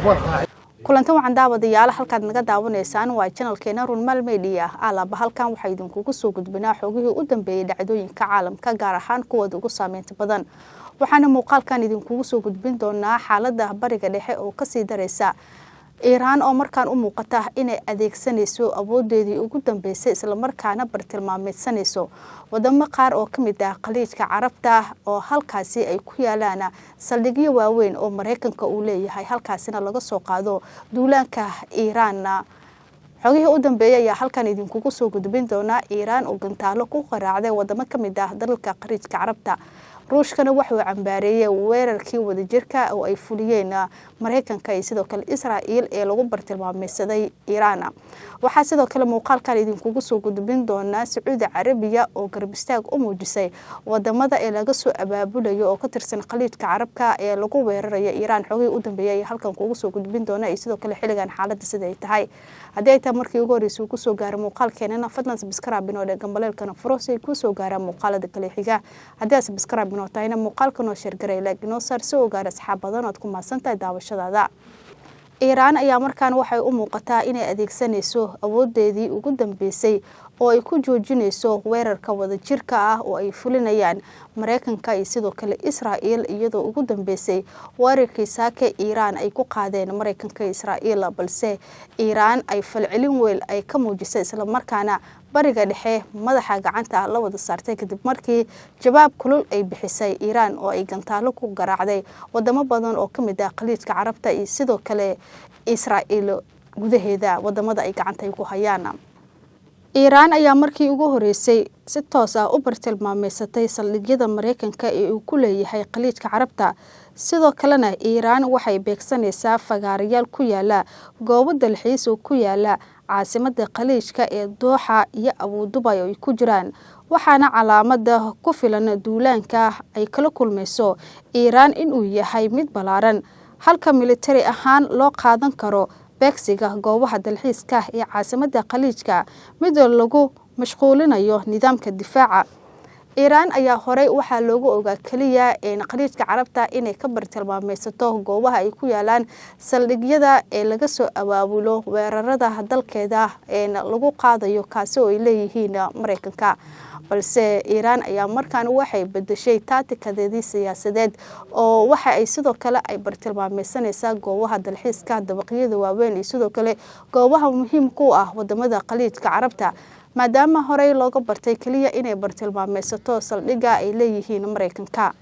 Kulantan wacan daawadayaal, halkaad naga daawanaysaan waa janalkeena Runmaal Media. Alaaba halkan waxaa idinkugu soo gudbinaa xogihii u dambeeyey dhacdooyinka caalamka, gaar ahaan kuwooda ugu saameynta badan. Waxaana muuqaalkan idinkugu soo gudbin doonaa xaalada Bariga Dhexe oo kasii dareysa, Iiraan oo markaan u muuqata inay adeegsanayso awoodeedii ugu dambeysay, islamarkaana bartilmaameedsanayso wadamo qaar oo kamid ah Khaliijka Carabta, oo halkaasi ay ku yaalaan saldhigyo waaweyn oo Mareykanka uu leeyahay, halkaasina laga soo qaado duulaanka Iiraan. Xogihii u dambeeyay ayaa halkan idinkugu soo gudbin doonaa. Iiraan oo gantaalo ku qaraacday wadamo kamid ah dalalka Khaliijka Carabta. Ruushkana waxuu cambaareeyey weerarkii wadajirka oo ay fuliyeen Mareykanka iyo sidoo kale Israa'iil ee lagu bartilmaameysaday Iiraan. Waxaa sidoo kale muuqaalkan idinkugu soo gudbin doonaa Sacuudi Carabiya oo garab istaag u muujisay wadamada ee laga soo abaabulayo oo ka tirsan Khaliijka Carabka ee lagu weerarayo Iiraan. Xogihii u dambeeyay ayaa halkan kugu soo gudbin doona iyo sidoo kale xilligan xaaladda sida ay tahay. Haddii ay tahay markii ugu horreysay uu kusoo gaaro muuqaalkeenana, fadlan subscribe inoo dhe, gambaleelkana furo si ay kuusoo gaaraan muuqaalada kale xiga. Haddii aad subscribe inoo tahayna, muuqaalka noo share garay, like inoo saar si oo gaar asxaab badan. Oad ku mahadsantahay daawashadaada. Iiraan ayaa markaan waxay u muuqataa inay adeegsanayso awoodeedii ugu dambeysay oo ay ku joojinayso weerarka wadajirka ah oo ay fulinayaan Mareykanka iyo sidoo kale Israa'iil, iyadoo ugu dambeysay weerarkii saake Iiraan ay ku qaadeen Mareykanka iyo Israa'iil, balse Iiraan ay falcelin weyn ay ka muujisay, islamarkaana Bariga Dhexe madaxa gacanta la wada saartay, kadib markii jawaab kulul ay bixisay Iiraan oo ay gantaalo ku garaacday wadamo badan oo kamid ah Khaliijka Carabta iyo sidoo kale Israa'iil gudaheeda wadamada ay gacanta ay ku hayaan. Iiraan ayaa markii ugu horeysay si toos ah u bartilmaameysatay saldhigyada Mareykanka ee uu ku leeyahay Khaliijka Carabta. Sidoo kalena Iiraan waxay beegsanaysaa fagaarayaal ku yaala goobo dalxiis oo ku yaala caasimada Khaliijka ee Dooxa iyo Abudubay oo ay ku jiraan, waxaana calaamada ku filan duulaanka ay kala kulmayso Iiraan inuu yahay mid ballaaran, halka militari ahaan loo qaadan karo beegsiga goobaha dalxiiska ee caasimada Khaliijka mid lagu mashquulinayo nidaamka difaaca. Iiraan ayaa horey waxaa loogu ogaa keliya Khaliijka Carabta inay ka bartilmaameysato goobaha ay ku yaalaan saldhigyada ee laga soo abaabulo weerarada dalkeeda lagu qaadayo, kaasi oo ay leeyihiin Mareykanka, balse Iiraan ayaa markaan waxay bedeshay taatikadeedii siyaasadeed oo waxa ay sidoo kale ay bartilmaameysanaysaa goobaha dalxiiska, dabaqyada waaweyn iyo sidoo kale goobaha muhiimka u ah wadamada Khaliijka Carabta, maadaama horey looga bartay keliya inay bartilmaameysato saldhigga ay leeyihiin Mareykanka.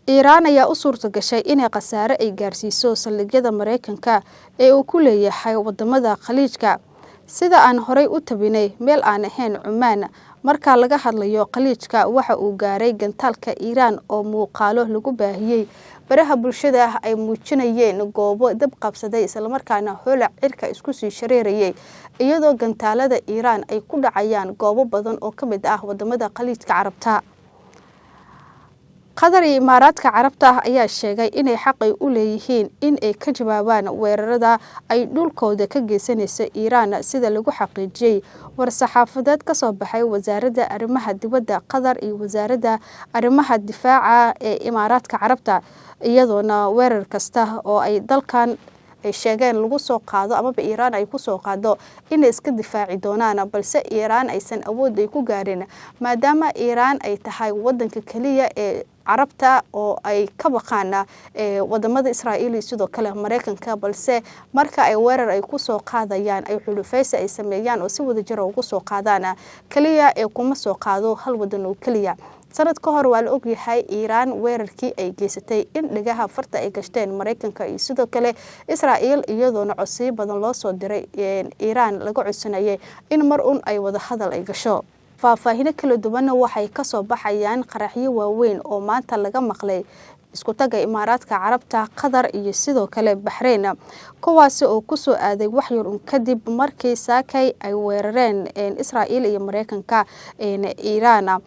Iiraan ayaa u suurta gashay inay khasaare ay gaarsiiso saldhigyada Mareykanka ee uu ku leeyahay wadamada Khaliijka, sida aan horey u tabinay. Meel aan ahayn Cumaan marka laga hadlayo Khaliijka waxa uu gaaray gantaalka Iiraan, oo muuqaalo lagu baahiyey baraha bulshada ay muujinayeen goobo dab qabsaday, islamarkaana holac cirka isku sii shareerayay, iyadoo gantaalada Iiraan ay ku dhacayaan goobo badan oo kamid ah wadamada Khaliijka Carabta. Qatar iyo Imaaraadka Carabta ayaa sheegay inay xaqay u leeyihiin in ay ka jawaabaan weerarada ay dhulkooda ka geysanayso Iiraan, sida lagu xaqiijiyey war-saxaafadeed kasoo baxay Wasaaradda Arrimaha Dibadda Qatar iyo Wasaaradda Arrimaha Difaaca ee Imaaraadka Carabta, iyadoona weerar kasta oo ay dalkan ay sheegeen lagu soo qaado amaba Iiraan ay ku soo qaado inay iska difaaci doonaan, balse Iiraan aysan awood ay ku gaarin, maadaama Iiraan ay tahay wadanka keliya ee Carabta oo ay ka baqaan wadamada Israa'iil iyo sidoo kale Mareykanka, balse marka ay weerar ay ku soo qaadayaan ay xulufeysi ay sameeyaan oo si wadajira ugu soo qaadaan, keliya ee kuma soo qaado hal wadan oo keliya. Sanad ka hor waa la ogyahay Iiraan weerarkii ay geysatay in dhigaha farta ay gashteen Mareykanka iyo sidoo kale Israa'iil, iyadoona codsiyo badan loo soo diray Iiraan laga codsanayay in mar un ay wadahadal ay gasho. Faahfaahino kala duwanna waxay kasoo baxayaan qaraxyo waaweyn oo maanta laga maqlay Isku Tagga Imaaraadka Carabta, Qatar iyo sidoo kale Baxreyn, kuwaasi oo kusoo aaday waxyar un kadib markii saakay ay weerareen Israa'iil iyo Mareykanka Iiraan,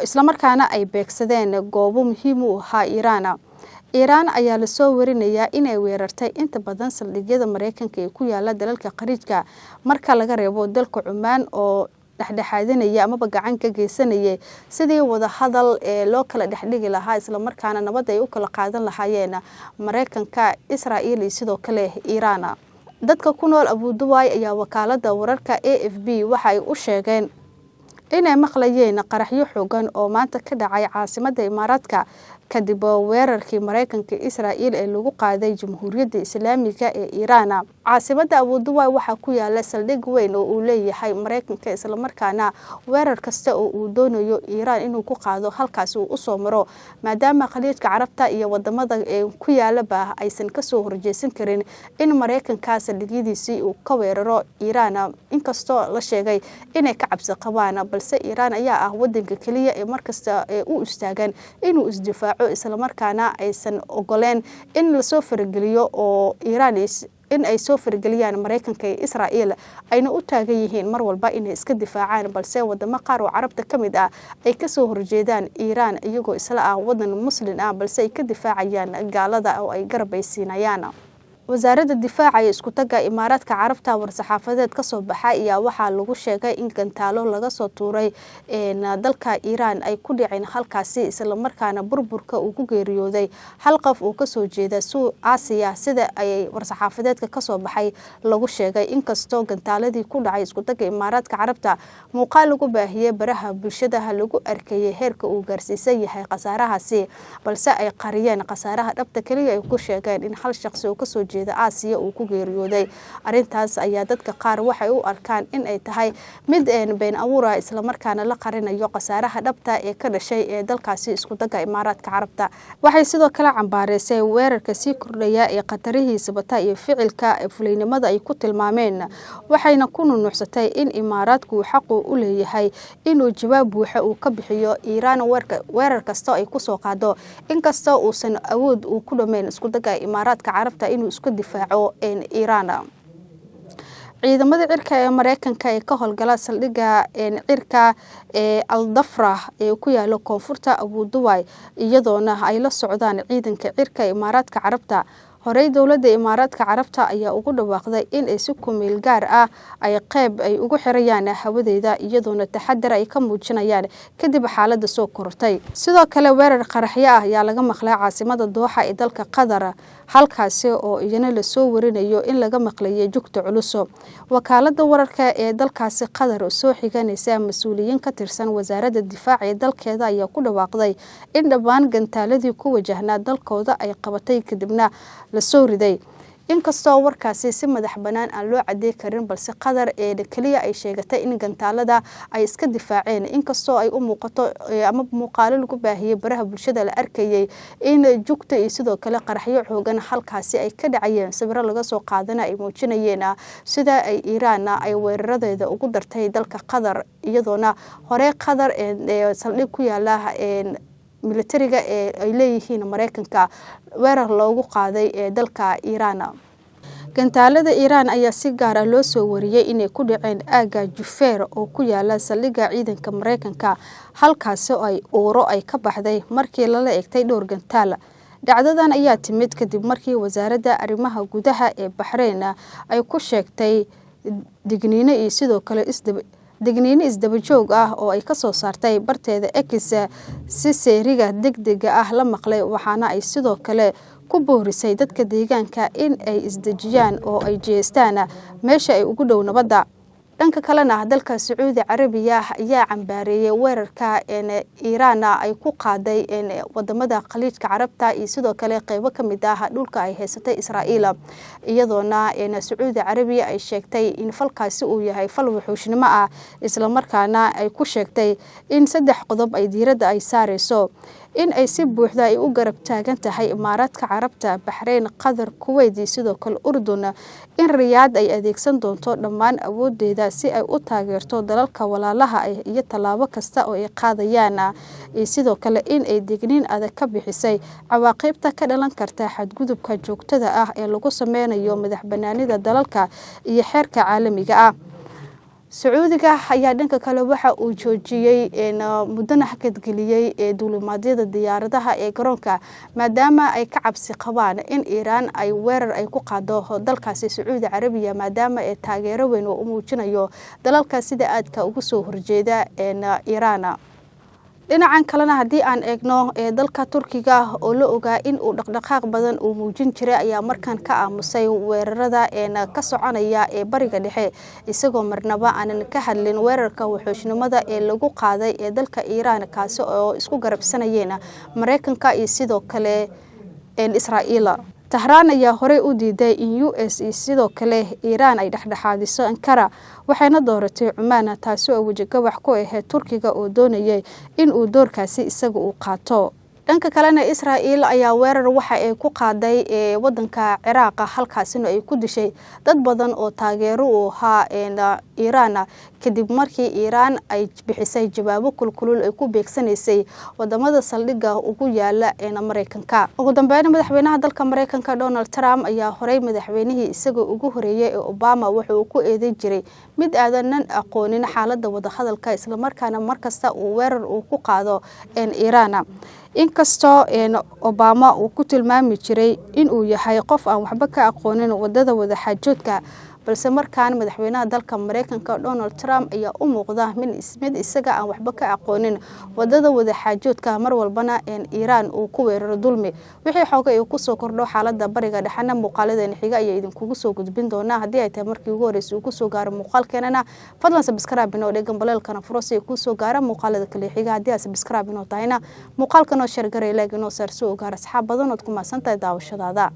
islamarkaana ay beegsadeen goobo muhiim u ahaa Iiraan. Iiraan ayaa lasoo warinayaa inay weerartay inta badan saldhigyada Mareykanka ee ku yaala dalalka Khaliijka, marka laga reebo dalka Cumaan oo dhexdhexaadinaya amaba gacan ka geysanayay sidii wadahadal ee loo kala dhexdhigi lahaa, islamarkaana nabad ay u kala qaadan lahaayeen Mareykanka, Israa'iil iyo sidoo kale Iiraan. Dadka ku nool Abudubai ayaa wakaalada wararka AFP waxa ay u sheegeen inay maqlayeen qaraxyo xoogan oo maanta ka dhacay caasimadda Imaaraadka kadib weerarkii Mareykanka Israa'iil ee lagu qaaday Jamhuuriyadda Islaamiga ee Iiraan. Caasimadda Abudubai waxaa ku yaala saldhig weyn oo uu leeyahay Mareykanka, islamarkaana weerar kasta oo uu doonayo Iiraan inuu ku qaado halkaasi uu usoo maro, maadaama Khaliijka Carabta iyo wadamada ku yaalaba aysan kasoo horjeesan karin in Mareykanka saldhigyadiisii uu ka weeraro Iiraan, inkastoo la sheegay inay ka cabsi qabaan. Balse Iiraan ayaa ah wadanka keliya ee markasta ee u istaagan inuu isdifaaco, islamarkaana aysan ogoleen in lasoo farageliyo oo Iiraan in ay soo farageliyaan Mareykanka iyo Israa'iil, ayna u taagan yihiin mar walba inay iska difaacaan. Balse wadamo qaar oo Carabta ka mid ah ay kasoo horjeedaan Iiraan, iyagoo isla ah wadan Muslin ah, balse ay ka difaacayaan gaalada oo ay garab ay siinayaan. Wasaaradda Difaaca ee Isku Tagga Imaaraadka Carabta war-saxaafadeed kasoo baxay ayaa waxaa lagu sheegay in gantaalo laga soo tuuray dalka Iiraan ay ku dhaceen halkaasi, islamarkaana burburka uu ku geeriyooday hal qof uu kasoo jeeda Suu Aasiya, sida ay war-saxaafadeedka kasoo baxay lagu sheegay. Inkastoo gantaaladii ku dhacay Isku Tagga Imaaraadka Carabta muuqaal lagu baahiyey baraha bulshadaha lagu arkayay heerka uu gaarsiisan yahay khasaarahaasi, balse ay qariyeen khasaaraha dhabta, keliya ay ku sheegeen in hal shaqsi oo kasoo jeeda Aasiya uu ku geeriyooday. Arrintaas ayaa dadka qaar waxay u arkaan in ay tahay mid been abuur ah, islamarkaana la qarinayo khasaaraha dhabta ee ka dhashay ee dalkaasi Isku Tagga Imaaraadka Carabta. Waxay sidoo kale cambaareysay weerarka sii kordhaya ee khatarihiisa bata iyo ficilka fulaynimada ay ku tilmaameen, waxayna ku nunuucsatay in Imaaraadku xaqu u leeyahay inuu jawaab buuxa uu ka bixiyo Iiraan weerar kasta ay kusoo qaado, inkastoo uusan awood uu ku dhameyn Isku Tagga Imaaraadka Carabta inuu isku difaaco Iiraan. Ciidamada cirka ee Mareykanka ee ka howlgala saldhigga cirka ee Aldafra ee ku yaala koonfurta Abudubai, iyadoona ay la socdaan ciidanka cirka Imaaraadka Carabta. Horey dowladda Imaaraadka Carabta ayaa ugu dhawaaqday in ay si kumeel gaar ah ay qeyb ay ugu xirayaan hawadeeda, iyadoona taxadar ay ka muujinayaan kadib xaaladda soo korortay. Sidoo kale weerar qaraxyo ah ayaa laga maqlay caasimada Dooxa ee dalka Qatar, halkaasi oo iyana lasoo warinayo in laga maqlayay jugta culuso. Wakaalada wararka ee dalkaasi Qatar oo soo xiganaysa mas-uuliyiin ka tirsan wasaaradda difaaca ee dalkeeda ayaa ku dhawaaqday in dhammaan gantaaladii ku wajahnaa dalkooda ay qabatay, kadibna lasoo riday, inkastoo warkaasi si madax bannaan aan loo cadey karin. Balse Qatar ee keliya ay sheegatay in gantaalada ay iska difaaceen, inkastoo ay u muuqato ama muuqaalo lagu baahiyey baraha bulshada la arkayay in jugta iyo sidoo kale qaraxyo xoogan halkaasi ay ka dhacayeen, sawiro laga soo qaadana ay muujinayeen sida ay Iiraan ay weeraradeeda ugu dartay dalka Qatar, iyadoona hore Qatar ee saldhig ku yaala militariga ee ay leeyihiin Mareykanka weerar loogu qaaday ee dalka Iiraan. Gantaalada Iiraan ayaa si gaar ah loo soo wariyey inay ku dhaceen aagga Jufeer oo ku yaala saldhigga ciidanka Mareykanka, halkaasi oo ay uuro ay ka baxday markii lala egtay dhowr gantaal. Dhacdadan ayaa timid kadib markii wasaaradda arrimaha gudaha ee Baxreyn ay ku sheegtay digniino iyo sidoo kale digniino isdaba joog ah oo ay kasoo saartay barteeda X si seeriga degdega ah la maqlay, waxaana ay sidoo kale ku boorisay dadka deegaanka in ay isdejiyaan oo ay jeestaan meesha ay ugu dhow nabadda. Dhanka kalena, dalka Sacuudi Carabiya ayaa cambaareeyey weerarka Iiraan ay ku qaaday wadamada Khaliijka Carabta iyo sidoo kale qeybo ka mid ah dhulka ay haysatay Israa'iil, iyadoona Sacuudi Carabiya ay sheegtay in falkaasi uu yahay fal wuxuushnimo ah, islamarkaana ay ku sheegtay in 3 qodob ay diiradda ay saareyso: in ay si buuxda ay u garab taagan tahay Imaaraadka Carabta, Baxreyn, Qatar, Kuweyt iyo sidoo kale Urdun, in Riyaad ay adeegsan doonto dhammaan awoodeeda si ay u taageerto dalalka walaalaha ah iyo tallaabo kasta oo ay qaadayaan, iyo sidoo kale in ay digniin adag ka bixisay cawaaqibta ka dhalan karta xadgudubka joogtada ah ee lagu sameynayo madax banaanida dalalka iyo xeerka caalamiga ah. Sacuudiga ayaa dhanka kale waxa uu joojiyey muddana hakadgeliyey ee duulimaadyada diyaaradaha ee garoonka, maadaama ay ka cabsi qabaan in Iiraan ay weerar ay ku qaado dalkaasi Sacuudi Carabiya, maadaama ee taageero weyn oo u muujinayo dalalka sida aadka ugu soo horjeeda Iiraan. Dhinacan kalena haddii aan eegno, ee dalka Turkiga oo la ogaa in uu dhaqdhaqaaq badan uu muujin jiray ayaa markan ka aamusay weerarada ka soconaya ee Bariga Dhexe, isagoo marnaba aanan ka hadlin weerarka wuxuushnimada ee lagu qaaday ee dalka Iiraan, kaasi oo isku garabsanayeen Mareykanka iyo sidoo kale Israa'iil. Tahraan ayaa horey u diiday in US iyo sidoo kale Iiraan ay dhexdhexaadiso Ankara, waxayna dooratay Cumaan, taasi oo wejigabax ku ahayd Turkiga oo doonayay in uu doorkaasi isaga uu qaato. Dhanka kalena Israa'iil ayaa weerar waxa ay ku qaaday wadanka Ciraaqa, halkaasina ay ku dishay dad badan oo taageero u ahaa Iiraan, kadib markii Iiraan ay bixisay jawaabo kulkulul ay ku beegsanaysay wadamada saldhigga ugu yaala Mareykanka. Ugu dambeyn, madaxweynaha dalka Mareykanka Donald Trump ayaa horey madaxweynihii isaga ugu horeeyay ee Obama wuxuu ku eedeyn jiray mid aadanan aqoonin xaaladda wadahadalka, islamarkaana markasta uu weerar uu ku qaado Iiraan. Inkastoo Obama uu ku tilmaami jiray inuu yahay qof aan waxba ka aqoonin wadada wadaxaajoodka, balse markaan madaxweynaha dalka Mareykanka Donald Trump ayaa u muuqda mid isaga aan waxba ka aqoonin wadada wadaxaajoodka, mar walbana Iiraan uu ku weeraro dulmi. Wixii xooga uu kusoo kordho xaaladda Bariga Dhexena muuqaaladeena xiga ayaa idinkugu soo gudbin doonaa. Haddii ay tahay markii ugu horreysay uu kusoo gaaro muuqaalkeenana, fadlan subscribe inoo dhegan, baleelkana furo si ay kusoo gaara muuqaalada kale xiga. Haddii aad subscribe inoo tahayna, muuqaalkan oo share garay, like inoo saar si uu gaaro asxaab badan. Ood ku mahadsan tahay daawashadaada.